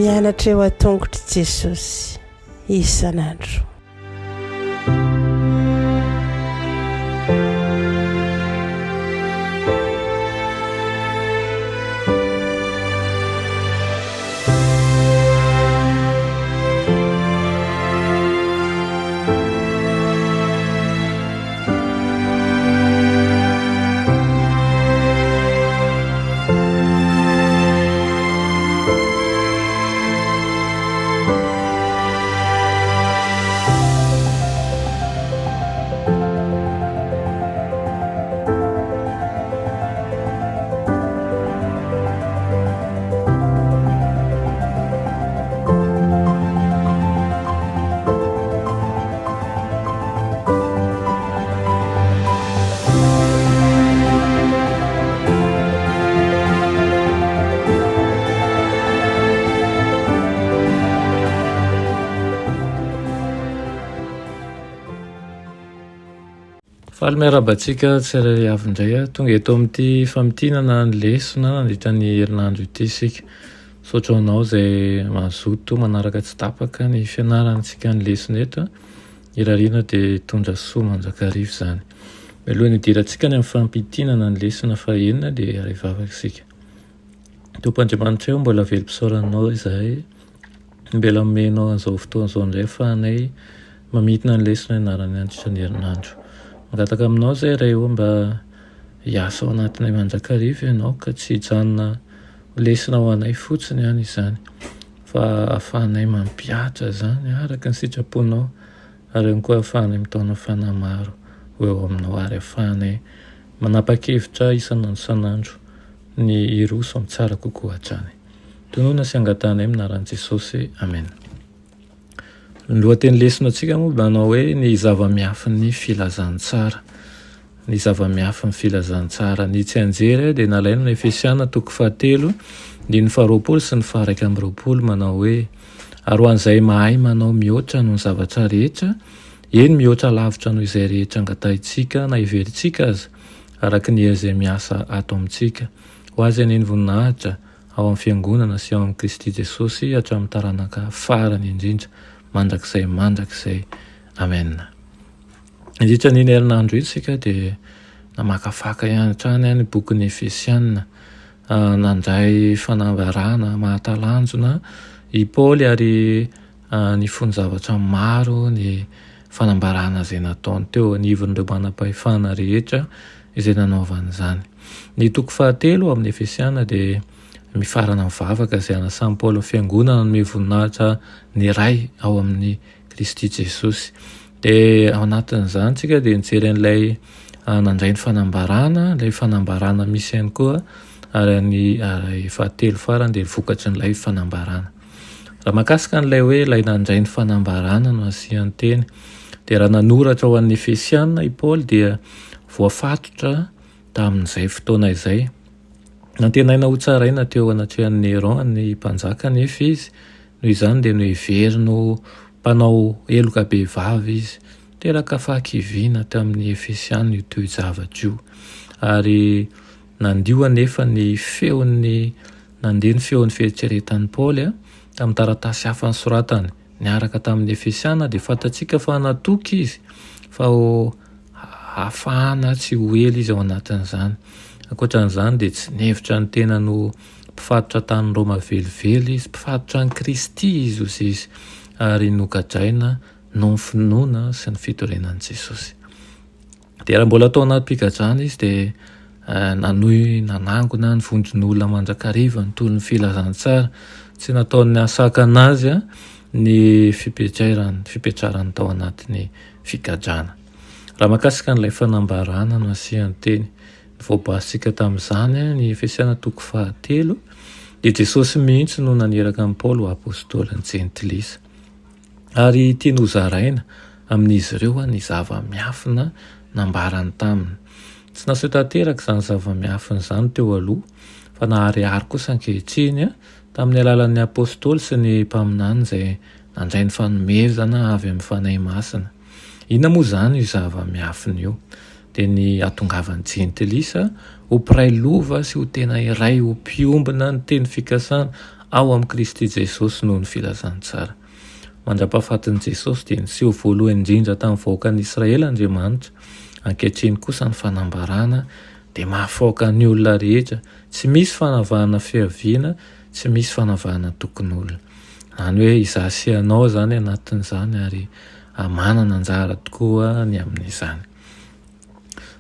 Mianatra eo an-tongotr'i Jesosy isan'andro. Faly miarahaba antsika tsirairay avy indray. Tonga eto amin'ity famintinana ny lesona nandritra ny herinandro ity isika. Misaotra anao izay mazoto manaraka tsy tapaka ny fianarantsika ny lesona eto. Irariana dia hitondra soa mandrakariva izany. Mialohan'ny hidirantsika any amin'ny fampintinana ny lesona fahenina dia hivavaka isika. Tompo Andriamanitra eo, mbola velom-pisaorana Anao izahay. Mbela omenao an'izao fotoana izao indray ahafahanay mamintina ny lesona ianaranay nandritra ny herinandro. Mangataka aminao izahay Ray ô mba hiasa ao anatinay mandrakariva Ianao ka tsy hijanona ho lesona ho anay fotsiny ihany izany. Fa ahafahanay mampihatra izany araka ny sitraponao ary ihany koa ahafahanay mitaona fanahy maro ho eo aminao ary ahafahanay manapa-kevitra isan'andro isan'andro ny hiroso amin'ny tsara kokoa hatrany. Tononina sy angatahanay amin'ny anaran'i Jesosy. Amena. Ny lohateny lesona antsika moa manao hoe ny zava-miafin'ny filazantsara. Ny zava-miafin'ny filazantsara. Ny tsianjery dia nalaina ny Efesiana toko fahatelo, andininy faharoapolo sy ny faharaika amby roapolo manao hoe ary ho an'izay mahay manao mihoatra noho ny zavatra rehetra, eny mihoatra lavitra noho izay rehetra angatahintsika na heverintsika aza, araka ny hery izay miasa ato amintsika. Ho azy anie ny voninahitra ao amin'ny Fiangonana sy ao amin'i Kristy Jesosy hatramin'ny taranaka farany indrindra, mandrakizay mandrakizay. Amena. Nandritra an'iny herinandro iny isika dia namakafaka ihany hatrany ny bokin'ny Efesiana. Nandray fanambarana mahatalanjona i Paoly ary nifono zavatra maro ny fanambarana izay nataony teo anivon'ireo manam-pahefana rehetra izay nanaovany izany. Ny toko fahatelo amin'ny Efesiana dia mifarana amin'ny vavaka izay anasan'i Paoly ny fiangonana hanome voninahitra ny Ray ao amin'ny Kristy Jesosy. Dia ao anatin'izany tsika dia nijery an'ilay nandray ny fanambarana, ilay fanambarana misy ihany koa ary ny ary fahatelo farany dia vokatrin'ilay fanambarana. Raha mahakasika an'ilay hoe ilay nandray ny fanambarana no asian-teny dia raha nanoratra ho an'ny Efesiana i Paoly dia voafatotra tamin'izay fotoana izay. Nantenaina hotsaraina teo anatrehan'i Néron ny mpanjaka anefa izy Noho izany dia noheveriny ho mpanao heloka bevava izy. Niteraka fahakiviana tamin'ny Efesiana io toe-javatra io. Ary nandio anefa ny feon'ny nandeha ny feon'ny fieritreretan'i Paoly tamin'ny taratasy hafa nosoratany niaraka tamin'ny Efesiana dia fantatsika fa natoky izy fa ho hafahana tsy ho ela izy ao anatin'izany. Ankoatra an'izany dia tsy nihevitra ny tenany ho Mpifatotra tany Roma velively izy, mpifatotra an'i Kristy izy hozy izy, ary nogadraina noho ny finoana sy ny fitoriana an'i Jesosy. Dia raha mbola tao anatim-pigadrana izy dia nanohy nanangona ny vondron'olona mandrakariva nitory ny filazantsara. Tsy nataony nahasakana azy ny fipetrarany, fipetrarany tao anatin'ny figadrana. Raha mahakasika an'ilay fanambarana no asian-teny, Voabasika tamin'izany ny Efesiana toko fahatelo, dia Jesosy mihitsy no naniraka an'i Paoly ho apostolin'ny Jentilisa. Ary tiany hozaraina amin'izy ireo ny zava-miafina nambarany taminy. Tsy naseho tanteraka izany zava-miafina izany teo aloha, fa naharihary kosa ankehitriny tamin'ny alalan'ny apostoly sy ny mpaminany izay nandray ny fanomezana avy amin'ny Fanahy Masina. Inona moa izany io zava-miafina io? Dia ny hahatongavan'ny jentilisa ho mpiray lova sy ho tena iray, ho mpiombona ny teny fikasana ao amin'i Kristy Jesosy noho ny filazantsara. Mandra-pahafatin'i Jesosy dia niseho voalohany indrindra tamin'ny vahoakan'i Israely Andriamanitra. Ankehitriny kosa ny fanambarana dia mahafaoka ny olona rehetra, tsy misy fanavahana fiaviana, tsy misy fanavahana tokon'olona. Izany hoe izaho sy ianao izany anatin'izany ary manana anjara tokoa ny amin'izany.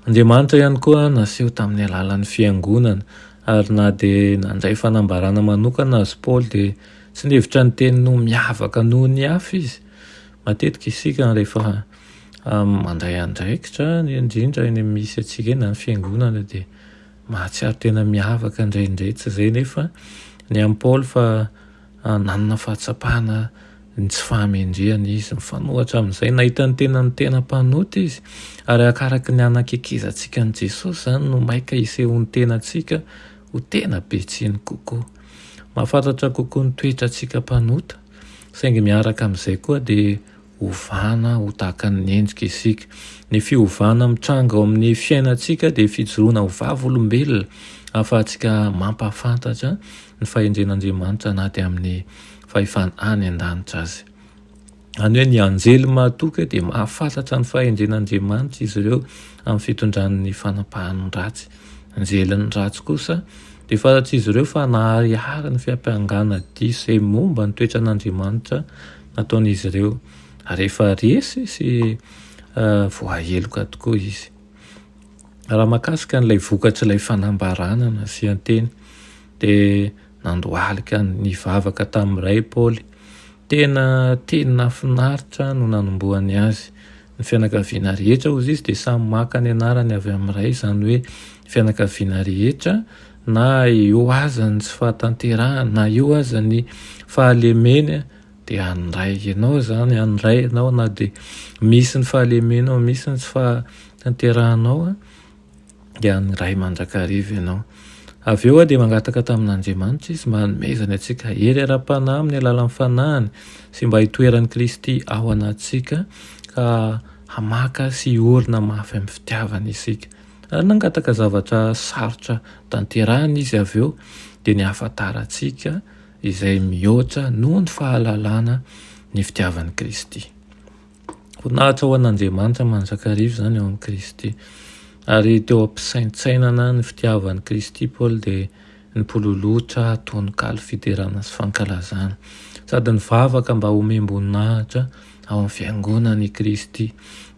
Andriamanitra ihany koa naseho tamin'ny alalan'ny fiangonana ary na dia nandray fanambarana manokana azy Paoly dia tsy nihevitra ny teniny ho miavaka noho ny hafa izy. Matetika isika rehefa mandray andraikitra, indrindra eny amin'ny misy antsika eny na ny fiangonana dia mahatsiaro tena miavaka indraindray. Tsy izay nefa ny amin'i Paoly fa nanana fahatsapana ny tsy fahamendrehana izy. Mifanohitra amin'izay, nahita ny tenany tena mpanota izy. Ary arakaraka ny anakekezantsika an'i Jesosy izany no maika hisehoan'ny tenantsika ho tena be tsiny kokoa. Mahafantatra kokoa ny toetrantsika mpanota, saingy miaraka amin'izay koa dia ovana ho tahaka ny endrika isika. Ny fiovana mitranga ao amin'ny fiainantsika dia fijoroana ho vavolombelona ahafahantsika mampahafantatra ny fahendren'Andriamanitra na dia amin'ny fahefana any an-danitra aza. Izany hoe ny anjely mahatoky dia mahafantatra ny fahendren'Andriamanitra izy ireo amin'ny fitondrany ny fanapahany ratsy. Anjelin'ny ratsy kosa dia fantatr'izy ireo fa naharihary ny fiampangana diso izay momba ny toetran'Andriamanitra nataon'izy ireo ary efa resy sy voaheloka tokoa izy. Raha mahakasika an'ilay vokatr'ilay fanambarana nasian-teny dia nandohalika nivavaka tamin'ny Ray Paoly. Tena teny nahafinaritra no nanombohany azy. Ny fianakaviana rehetra hozy izy dia samy maka ny anarany avy amin'ny Ray, izany hoe ny fianakaviana rehetra na eo aza ny tsy fahatanterahany na eo aza ny fahalemeny dia an'ny Ray ianao izany, an'ny Ray ianao na dia misy ny fahalemenao, misy ny tsy fahatanterahanao dia an'ny Ray mandrakariva ianao. Avy eo dia mangataka tamin'Andriamanitra izy mba hanomezany antsika hery ara-panahy amin'ny alalan'ny fanahiny sy mba hitoeran'i Kristy ao anatintsika ka hamaka sy hiorina mafy amin'ny fitiavany isika. Ary nangataka zavatra sarotra tanterahina izy avy eo dia ny hahafantarantsika izay mihoatra noho ny fahalalana ny fitiavan'i Kristy. Voninahitra ho an'Andriamanitra mandrakariva izany ao amin'i Kristy. Ary teo am-pisaintsainana ny fitiavan'i Kristy Paoly dia nipololotra tononkalo fiderana sy fankalazana. Sady nivavaka mba homem-boninahitra ao amin'ny fiangonana i Kristy.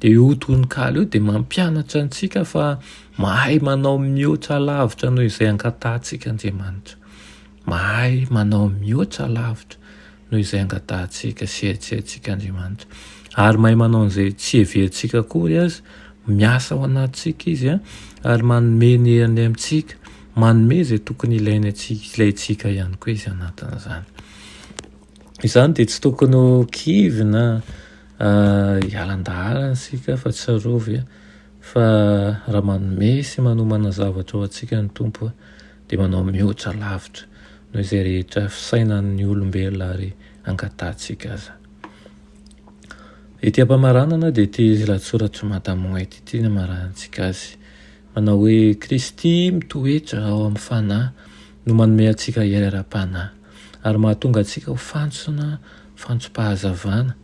Dia io tononkalo io dia mampianatra antsika fa mahay manao mihoatra lavitra noho izay angatahantsika Andriamanitra. Mahay manao mihoatra lavitra noho izay angatahantsika sy eritreretintsika Andriamanitra. Ary mahay manao an'izay tsy heverintsika akory aza, miasa ao anatintsika Izy ary manome ny heriny amintsika, manome izay tokony ilainy antsika, ilaintsika ihany koa Izy anatin'izany. Izany dia tsy tokony ho kivy na hiala an-daharana isika fa tsarovy fa raha manome sy manomana zavatra ho antsika ny Tompo dia manao mihoatra lavitra noho izay rehetra fisainan'ny olombelona ary angatahantsika aza. Ety am-pamaranana dia ity lahatsoratr'i Madame White ity no amarahantsika azy. Manao hoe Kristy mitoetra ao amin'ny fanahy no manome antsika hery ara-panahy ary mahatonga antsika ho fantsona fantsom-pahazavana.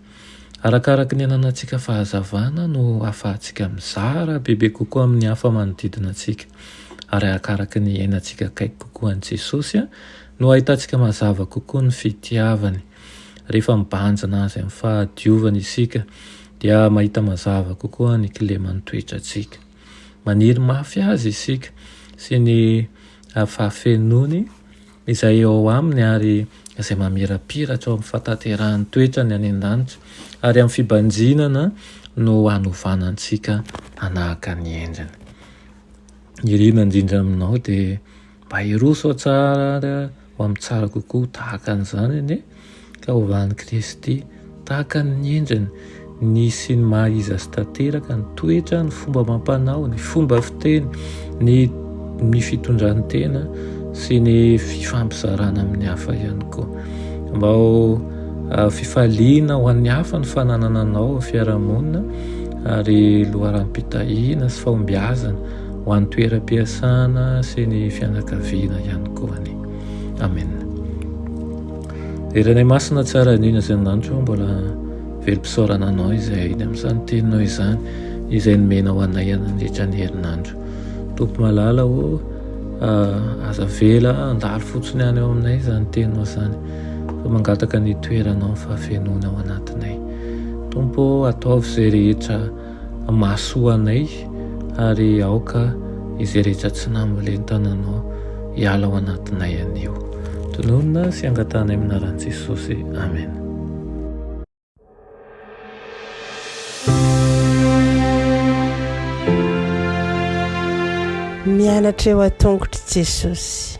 Arakaraka ny ananantsika fahazavana no ahafahantsika mizara bebe kokoa amin'ny hafa manodidina antsika. Ary arakaraka ny iainantsika akaiky kokoa an'i Jesosy no ahitantsika mazava kokoa ny fitiavany. Rehefa mibanjina Azy amin'ny fahadiovana isika dia mahita mazava kokoa ny kileman'ny toetrantsika. Maniry mafy Azy isika sy ny fahafenoany izay ao aminy ary izay mamirapiratra ao amin'ny fahatanterahan'ny toetrany any an-danitra, ary amin'ny fibanjinana no hanovana antsika hanahaka ny endriny. Ny irina indrindra aminao dia mba hiroso tsara ho amin'ny tsara kokoa tahaka an'izany anie ka hovan'i Kristy tahaka ny endriny ny sy ny maha izy azy tanteraka, ny toetra, ny fomba amam-panao, ny fomba fiteny, ny ny fitondran-tena sy ny fifampizarana amin'ny hafa ihany koa. Mba ho ah, fifaliana ho an'ny hafa ny fananana anao ao fiarahamonina ary loharanom-pitahiana sy fahombiazana ho an'ny toeram-piasana sy ny fianakaviana ihany koa anie. Amen. Dia Rainay Masina tsara indrindra izay an-danitra ô, mbola velom-pisaorana Anao izahay ny amin'izany Teninao izany izay nomenao anay nandritra ny herinandro. Tompo malala ô, aza avela handalo fotsiny any eo aminay izany Teninao izany, fa mangataka ny hitoeranao ny fahafenoana ao anatinay. Tompo ô, ataovy izay rehetra mahasoa anay ary aoka izay rehetra tsy nambolen-tananao hiala ao anatinay anio. Tononina sy angatahanay amin'ny anaran'i Jesosy. Amena. Mianatra eo an-tongotr'i Jesosy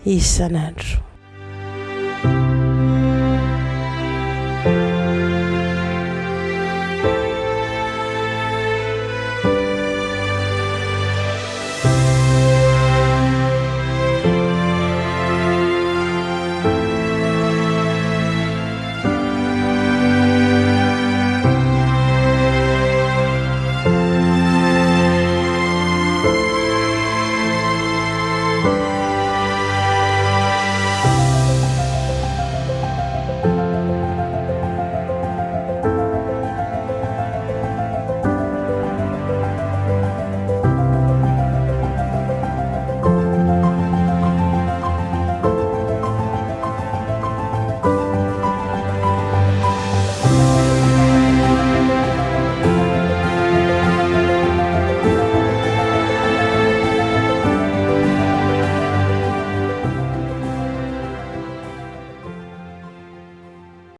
isan'andro.